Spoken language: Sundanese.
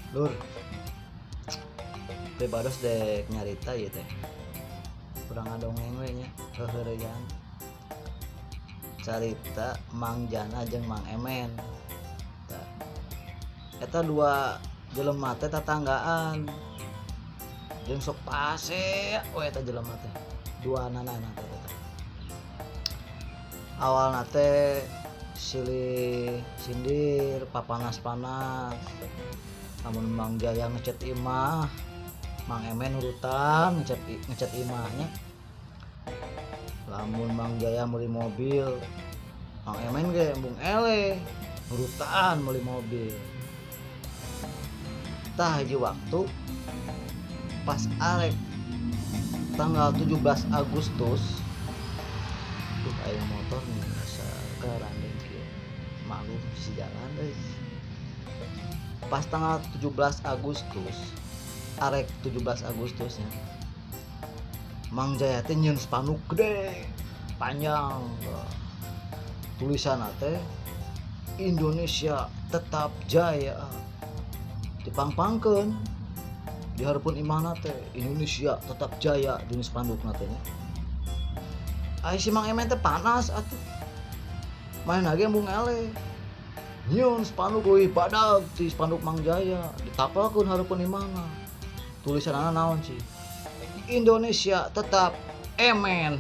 Lur, pribados dek nyarita ieu teh. Urang ngadongeng we nya, heuheureyan. Carita Mang Jana jeung Mang Emen. Tah. Eta dua jelema teh tatanggaan. Jeung sok pase we eta jelema teh. Dua anana teh eta. Awalna teh silih sindir, papanas-panas. Lamun Mang Jaya ngechat imah, Mang Emen nurutan ngechat imahnya. Lamun Mang Jaya meuli mobil, Mang Emen ge embung eleh nurutan meuli mobil. Tah hiji waktu pas arek tanggal 17 Agustus, duh aya motor nih asa karandeng kieu. Maklum si jalan euy. Pas tanggal 17 Agustus, arek 17 Agustus nya, Mang Jaya teh nyieun spanduk gede panjang, tulisanna teh Indonesia tetap jaya, dipangpangkeun di hareupeun imahna teh Indonesia tetap jaya dina spandukna teh nya. Ai si Mang Emen teh panas atuh, main lagi embung eleh nyieun spanduk leuwih badag ti spanduk Mang Jaya, ditapelkeun hareupeun imahna, tulisanna naon sih, Indonesia tetap emen.